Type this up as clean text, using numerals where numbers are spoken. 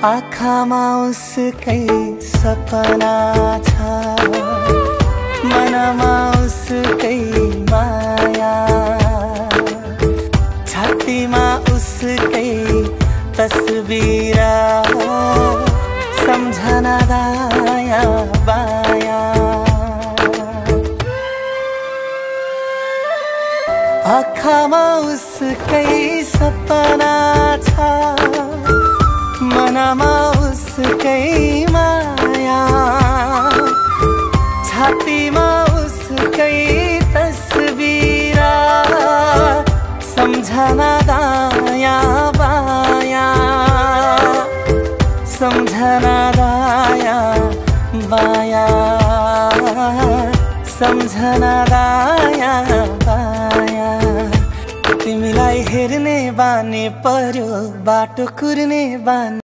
आँखामा उसकै सपना छ, मनमा उसकै माया, छातीमा उसकै तस्बिर, सम्झना दाया बाया। आँखामा उसकै सपना छ, मनमा उसकै माया, छातीमा उसकै तस्बिर, सम्झना दाया बाया, सम्झना दाया बाया, सम्झना दाया बाया। तिमीलाई हेर्ने बानी पर्यो, बाटो कुर्ने बानी